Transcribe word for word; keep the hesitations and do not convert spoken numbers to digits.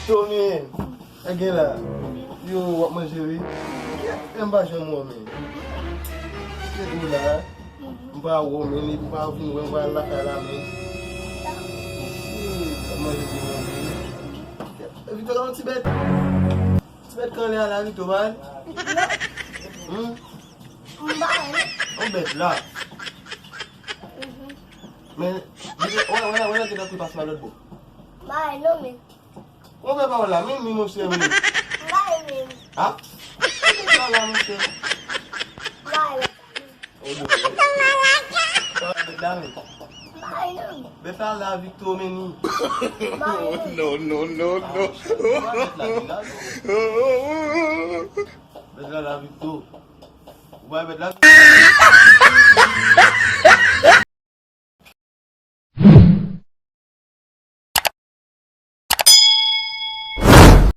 Tommy, e gen la. Yo, w ap manje wi. Kèt, m pa janm wè w men. Kèt ou la. M pa wè w men, epi w pa vin wè m, m pral lakay la men. Shit, w ap manje demen wi. Kèt, Victor, yon ti bèt. Ti bèt kanlè a la, Victor, pa l? Hmm? M pa wè. Yon bèt la. Men, wè, wè, wè, wè, gen tan pou l pase pa lòt bò. M pa wè non men. Ou fè pawòl la, men, men, monchè, men. Bay men. Ha? Fè pawòl la, monchè. Bay men. Oh, non. Pawòl la, men. Bay men. Bèt la la, Victor, men ni. Bay men. Non, non, non, non. Bèt la la, Victor. Ou bay bèt la.